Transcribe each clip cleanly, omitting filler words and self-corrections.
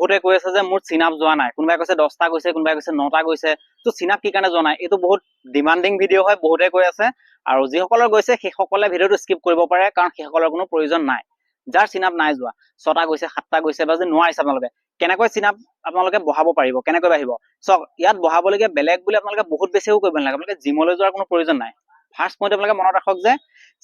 বহুতে কৈ আছে যে মোৰ চিনাপ যোৱা নাই, কোনোবাই কৈছে 10টা গৈছে, কোনোবাই কৈছে 9টা গৈছে। ত' চিনাপ কি কাৰণে যোৱা নাই? এইটো বহুত ডিমাণ্ডিং ভিডিঅ' হয়, বহুতে কৈ আছে। আৰু যিসকলৰ গৈছে সেইসকলে ভিডিঅ'টো স্কিপ কৰিব পাৰে, কাৰণ সেইসকলৰ কোনো প্ৰয়োজন নাই। যাৰ চিনাপ নাই যোৱা, 6টা গৈছে, 7টা গৈছে, বা যদি নোৱাৰিছে, আপোনালোকে কেনেকৈ চিনাপ আপোনালোকে বঢ়াব পাৰিব, কেনেকৈ বাঢ়িব চাওক। ইয়াত বঢ়াবলগীয়া বেলেগ বুলি আপোনালোকে বহুত বেছিও কৰিব নালাগে। আপোনালোকে জিমলৈ যোৱাৰ কোনো প্ৰয়োজন নাই। ফাৰ্ষ্ট পইণ্ট, আপোনালোকে মনত ৰাখক যে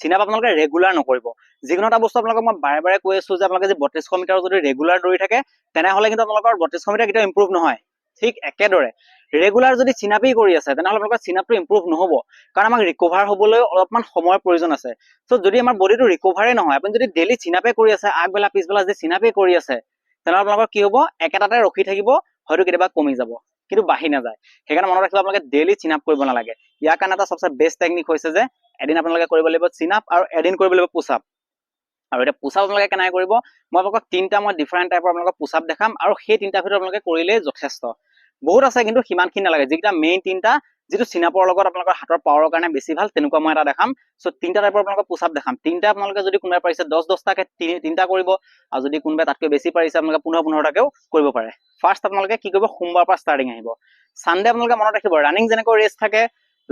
চিনাপ আপোনালোকে ৰেগুলাৰ নকৰিব। যিকোনো এটা বস্তু আপোনালোকক মই বাৰে বাৰে কৈ আছো যে আপোনালোকে যদি 3200 মিটাৰ যদি ৰেগুলাৰ দৌৰি থাকে, তেনেহ'লে কিন্তু আপোনালোকৰ 3200 মিটাৰ কেতিয়াও ইম্প্ৰুভ নহয়। ঠিক একেদৰে ৰেগুলাৰ যদি চিনাপেই কৰি আছে, তেনেহ'লে আপোনালোকৰ চিনাপটো ইম্প্ৰুভ নহ'ব, কাৰণ আমাক ৰিকভাৰ হ'বলৈ অলপমান সময়ৰ প্ৰয়োজন আছে। চ' যদি আমাৰ বডিটো ৰিকভাৰে নহয়, আপুনি যদি ডেইলি চিনাপে কৰি আছে, আগবেলা পিছবেলা যদি চিনাপে কৰি আছে, তেনেহ'লে আপোনালোকৰ কি হ'ব? একেটাতে ৰখি থাকিব, হয়তো কেতিয়াবা কমি যাব, কিন্তু বাঢ়ি নাযায়। সেইকাৰণে মনত ৰাখিব, আপোনালোকে ডেইলি চিনাপ কৰিব নালাগে। ইয়াৰ কাৰণে এটা চবচে বেষ্ট টেকনিক হৈছে যে এদিন আপোনালোকে কৰিব লাগিব চিনাপ আৰু এদিন কৰিব লাগিব পুছআপ। আৰু এতিয়া পুছআপ আপোনালোকে কেনেকৈ কৰিব? মই আপোনালোকক তিনিটা মই ডিফাৰেণ্ট টাইপৰ আপোনালোকক পুছআপ দেখাম আৰু সেই তিনিটাৰ ভিতৰত আপোনালোকে কৰিলেই যথেষ্ট। বহুত আছে, কিন্তু সিমানখিনি নালাগে। যিকেইটা মেইন তিনিটা, যিটো চিনাপৰ লগত আপোনালোকৰ হাতৰ পাৱাৰৰ কাৰণে বেছি ভাল, তেনেকুৱা মই এটা দেখাম। চ' তিনিটা টাইপৰ আপোনালোকক পুছআপ দেখাম। তিনিটা আপোনালোকে যদি কোনোবাই পাৰিছে 10 10টাকে তিনিটা কৰিব আৰু যদি কোনোবাই তাতকৈ বেছি পাৰিছে, আপোনালোকে 15 15টাকেও কৰিব পাৰে। ফাৰ্ষ্ট আপোনালোকে কি কৰিব? সোমবাৰৰ পৰা ষ্টাৰ্টিং আহিব। ছানডে আপোনালোকে মনত ৰাখিব, ৰানিং যেনেকৈ ৰেষ্ট থাকে,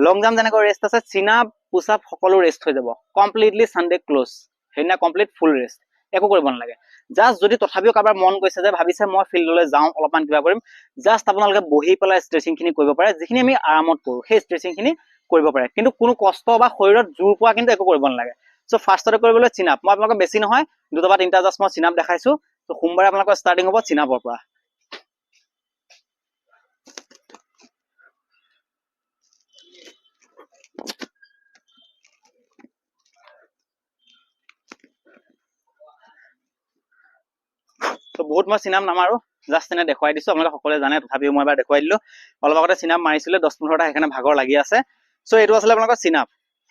লং জাম্প যেনেকৈ ৰেষ্ট আছে, চিনাপ, পুছআপ সকলো ৰেষ্ট হৈ যাব। Completely Sunday close. সেইদিনা কমপ্লিট ফুল ৰেষ্ট, একো কৰিব নালাগে। জাষ্ট যদি তথাপিও কাৰোবাৰ মন গৈছে যে ভাবিছে মই ফিল্ডলৈ যাওঁ, অলপমান কিবা কৰিম, জাষ্ট আপোনালোকে বহি পেলাই ষ্ট্ৰেচিংখিনি কৰিব পাৰে। যিখিনি আমি আৰামত কৰোঁ, সেই ষ্ট্ৰেচিংখিনি কৰিব পাৰে, কিন্তু কোনো কষ্ট বা শৰীৰত জোৰ পোৱা কিন্তু একো কৰিব নালাগে। চ' ফাৰ্ষ্টতে কৰিবলৈ চিনাপ। মই আপোনালোকক বেছি নহয়, দুটা বা তিনিটা জাষ্ট মই চিনাপ দেখাইছো। ত' সোমবাৰে আপোনালোকৰ ষ্টাৰ্টিং হ'ব চিনাপৰ পৰা। ত' বহুত মই চিনাপ নামাৰো, জাষ্ট এনে দেখুৱাই দিছো। আপোনালোকে সকলোৱে জানে, তথাপিও মই এবাৰ দেখুৱাই দিলো। অলপ আগতে চিনাপ মাৰিছিলে 10-15টা, সেইকাৰণে ভাগৰ লাগি আছে। চ' এইটো আছিলে আপোনালোকৰ চিনাপ।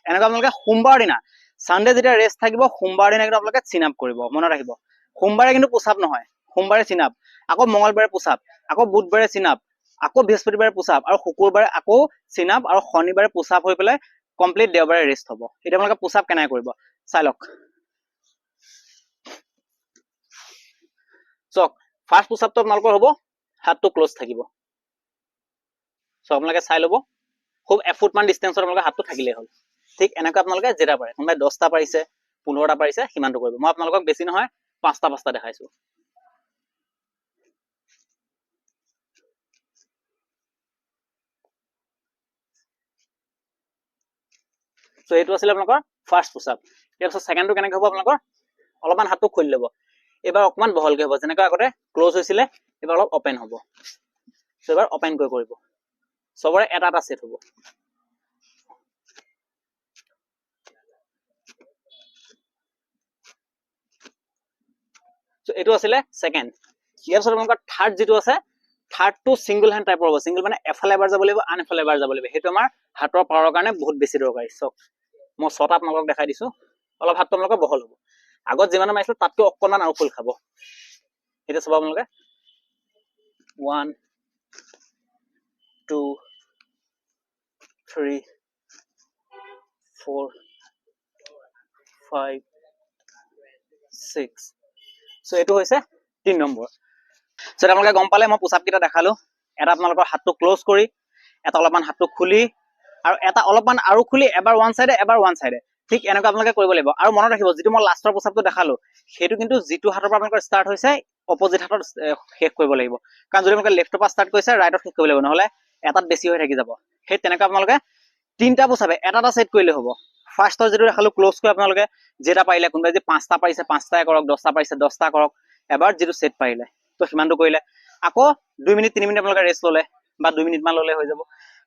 এনেকুৱা আপোনালোকে সোমবাৰ দিনা, ছানডে যেতিয়া ৰেষ্ট থাকিব, সোমবাৰ দিনা কিন্তু আপোনালোকে চিনাপ কৰিব। মনত ৰাখিব, সোমবাৰে কিন্তু পুছআপ নহয়, সোমবাৰে চিনাপ, আকৌ মঙলবাৰে পুছআপ, আকৌ বুধবাৰে চিনাপ, আকৌ বৃহস্পতিবাৰে পুছআপ আৰু শুকুৰবাৰে আকৌ চিনাপ আৰু শনিবাৰে পুছআপ হৈ পেলাই কমপ্লিট দেওবাৰে ৰেষ্ট হ'ব। এতিয়া আপোনালোকে পুছআপ কেনেকৈ কৰিব চাই লওক। চাওক, ফাৰ্ষ্ট পুছআপটো আপোনালোকৰ হ'ব, হাতটো ক্ল'জ থাকিব। চ' আপোনালোকে চাই ল'ব, খুব এফুটমান ডিষ্টেঞ্চত আপোনালোকে হাতটো থাকিলেই হ'ল। ঠিক এনেকৈ আপোনালোকে যেটা পাৰে, কোনোবাই 10টা পাৰিছে, 15টা পাৰিছে, সিমানটো কৰিব। মই আপোনালোকক বেছি নহয়, পাঁচটা পাঁচটা দেখাইছো। চ' এইটো আছিলে আপোনালোকৰ ফাৰ্ষ্ট পুছআপ। ইয়াৰ পিছত ছেকেণ্ডটো কেনেকৈ হ'ব? আপোনালোকৰ অলপমান হাতটো খুলি ল'ব। এইবাৰ অকণমান বহলকৈ হ'ব। যেনেকৈ আগতে ক্ল'জ হৈছিলে, এইবাৰ অলপ অপেন হ'ব। চ' এইবাৰ অপেনকৈ কৰিব। চবৰে এটা এটা ছেট হ'ব। চ' এইটো আছিলে ছেকেণ্ড। ইয়াৰ পিছত আপোনালোকৰ থাৰ্ড যিটো আছে, থাৰ্ডটো ছিংগল হেণ্ড টাইপৰ হ'ব। ছিংগল মানে এফালে এবাৰ যাব লাগিব, আন এফালে এবাৰ যাব লাগিব। সেইটো আমাৰ হাতৰ পাৱাৰৰ কাৰণে বহুত বেছি দৰকাৰী। চাওক, মই ছটা আপোনালোকক দেখাই দিছো। অলপ হাতটো আপোনালোকৰ বহল হ'ব। আগত যিমানে মাৰিছিলো, তাতকৈ অকণমান আৰু খোল খাব। এতিয়া চাব আপোনালোকে, 1, 2, 3, 4, 5, 6। চ' এইটো হৈছে 3 নম্বৰ। চ' আপোনালোকে গম পালে, মই পোচাপকেইটা দেখালো। এটা আপোনালোকৰ হাতটো ক্ল'জ কৰি, এটা অলপমান হাতটো খুলি আৰু এটা অলপমান আৰু খুলি, এবাৰ ওৱান চাইডে, এবাৰ ওৱান চাইডে। ঠিক এনেকুৱা আপোনালোকে কৰিব লাগিব। আৰু মনত ৰাখিব, যিটো মই লাষ্টৰ পোচাপটো দেখালো, সেইটো কিন্তু যিটো হাতৰ পৰা আপোনালোকৰ ষ্টাৰ্ট হৈছে, অপজিট হাতত শেষ কৰিব লাগিব। কাৰণ যদি আপোনালোকে লেফ্টৰ পৰা ষ্টাৰ্ট কৰিছে, ৰাইটত শেষ কৰিব লাগিব, নহ'লে এটাত বেছি হৈ থাকি যাব। সেই তেনেকুৱা আপোনালোকে তিনিটা পোচাপে এটা এটা ছেট কৰিলে হ'ব। ফাৰ্ষ্টৰ যিটো দেখালো, ক্ল'জ কৰি আপোনালোকে যেটা পাৰিলে, কোনোবাই যদি পাঁচটা পাৰিছে পাঁচটাই কৰক, 10টা পাৰিছে 10টা কৰক, এবাৰ যিটো ছেট পাৰিলে তো সিমানটো কৰিলে। আকৌ 2 মিনিট 3 মিনিট আপোনালোকে ৰেষ্ট ল'লে বা 2 মিনিটমান ল'লে হৈ যাব।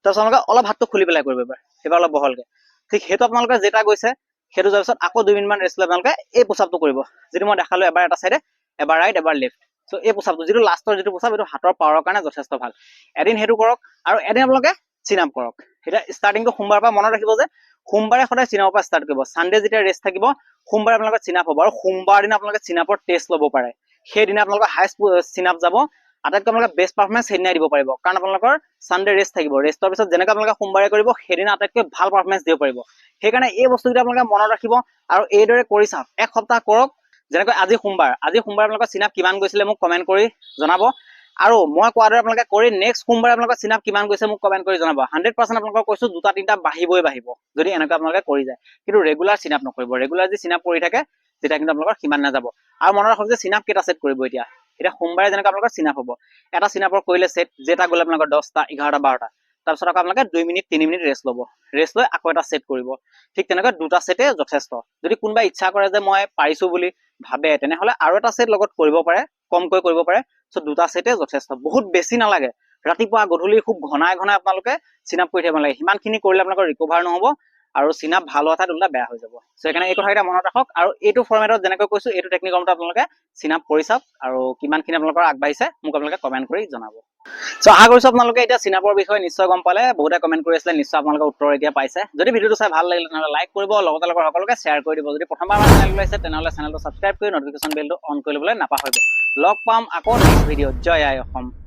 তাৰপিছত আপোনালোকে অলপ হাতটো খুলি পেলাই কৰিব এবাৰ, এইবাৰ অলপ বহলকে। ঠিক সেইটো আপোনালোকে যেটা গৈছে, সেইটো যোৱাৰ পিছত আকৌ 2 মিনিটমান ৰেষ্ট লৈ আপোনালোকে এই পোচাপটো কৰিব, যিটো মই দেখালো, এবাৰ এটা চাইডে, এবাৰ ৰাইট, এবাৰ লেফ্ট। চ' এই পোচাপটো, যিটো লাষ্টৰ যিটো পোচাপ, এইটো হাতৰ পাৱাৰৰ কাৰণে যথেষ্ট ভাল। এদিন সেইটো কৰক আৰু এদিন আপোনালোকে চিনাপ কৰক। এতিয়া ষ্টাৰ্টিংটো সোমবাৰৰ পৰা। মনত ৰাখিব যে সোমবাৰে সদায় চিনাপৰ পৰা ষ্টাৰ্ট কৰিব। ছানডে যেতিয়া ৰেষ্ট থাকিব, সোমবাৰে আপোনালোকৰ চিনাপ হ'ব আৰু সোমবাৰ দিনা আপোনালোকে চিনাপৰ টেষ্ট ল'ব পাৰে। সেইদিনা আপোনালোকৰ হাইষ্ট চিনাপ যাব, আটাইতকৈ আপোনালোকে বেষ্ট পাৰফৰ্মেঞ্চ সেইদিনাই দিব পাৰিব, কাৰণ আপোনালোকৰ ছানডে ৰেষ্ট থাকিব। ৰেষ্টৰ পিছত যেনেকৈ আপোনালোকে সোমবাৰে কৰিব, সেইদিনা আটাইতকৈ ভাল পাৰফৰ্মেঞ্চ দিব পাৰিব। সেইকাৰণে এই বস্তুকেইটা আপোনালোকে মনত ৰাখিব আৰু এইদৰে কৰি চাওক, এক সপ্তাহ কৰক। যেনেকৈ আজি সোমবাৰ, আজি সোমবাৰ আপোনালোকৰ চিনাপ কিমান গৈছিলে মোক কমেণ্ট কৰি জনাব। আৰু মই কোৱাৰ দৰে আপোনালোকে কৰি নেক্সট সোমবাৰে আপোনালোকৰ চিনাপ কিমান গৈছে মোক কমেণ্ট কৰি জনাব। 100% আপোনালোকক কৈছো, দুটা তিনিটা বাঢ়িবই বাঢ়িব, যদি এনেকুৱা আপোনালোকে কৰি যায়। কিন্তু ৰেগুলাৰ চিনাপ নকৰিব। ৰেগুলাৰ যদি চিনাপ কৰি থাকে, তেতিয়া কিন্তু আপোনালোকৰ সিমান নাযাব। আৰু মনত ৰাখক যে চিনাপ কেইটা ছেট কৰিব। এতিয়া এতিয়া সোমবাৰে যেনেকৈ আপোনালোকৰ চিনাপ হ'ব, এটা চিনাপৰ কৰিলে ছেট যেটা গ'লে আপোনালোকৰ 10টা, 11টা, 12টা, তাৰপিছত আকৌ আপোনালোকে 2 মিনিট, 3 মিনিট ৰেষ্ট ল'ব। ৰেষ্ট লৈ আকৌ এটা ছেট কৰিব। ঠিক তেনেকৈ দুটা ছেটে যথেষ্ট। যদি কোনোবাই ইচ্ছা কৰে যে মই পাৰিছো বুলি ভাবে, তেনেহ'লে আৰু এটা ছেট লগত কৰিব পাৰে, কমকৈ কৰিব পাৰে। চ' দুটা ছেটে যথেষ্ট, বহুত বেছি নালাগে। ৰাতিপুৱা গধূলি খুব ঘনাই ঘনাই আপোনালোকে চিনাপ কৰি থাকিব নালাগে। সিমানখিনি কৰিলে আপোনালোকৰ ৰিকভাৰ নহ'ব আৰু চিনাপ ভাল হোৱা ঠাইত ওলোটা বেয়া হৈ যাব। চ' সেইকাৰণে এই কথাকেইটা মনত ৰাখক আৰু এইটো ফৰ্মেটত যেনেকৈ কৈছো, এইটো টেকনিকৰ মতে আপোনালোকে চিনাপ কৰি চাওক আৰু কিমানখিনি আপোনালোকৰ আগবাঢ়িছে মোক আপোনালোকে কমেণ্ট কৰি জনাব। চ' আশা কৰিছো আপোনালোকে এতিয়া চিনাপৰ বিষয়ে নিশ্চয় গম পালে। বহুতে কমেণ্ট কৰি আছিলে, নিশ্চয় আপোনালোকে উত্তৰ এতিয়া পাইছে। যদি ভিডিঅ'টো চাই ভাল লাগিলে, তেনেহ'লে লাইক কৰিব, লগতে লগৰ সকলোকে শ্বেয়াৰ কৰি দিব। যদি প্ৰথমবাৰ আমাৰ চেনেল আহিছে, তেনেহ'লে চেনেলটো ছাবস্ক্ৰাইব কৰি নটিফিকেশ্যন বেলটো অন কৰি ল'বলৈ নাপাহৰিব। লগ পাম আকৌ নেক্সট ভিডিঅ'ত। জয় আই অসম।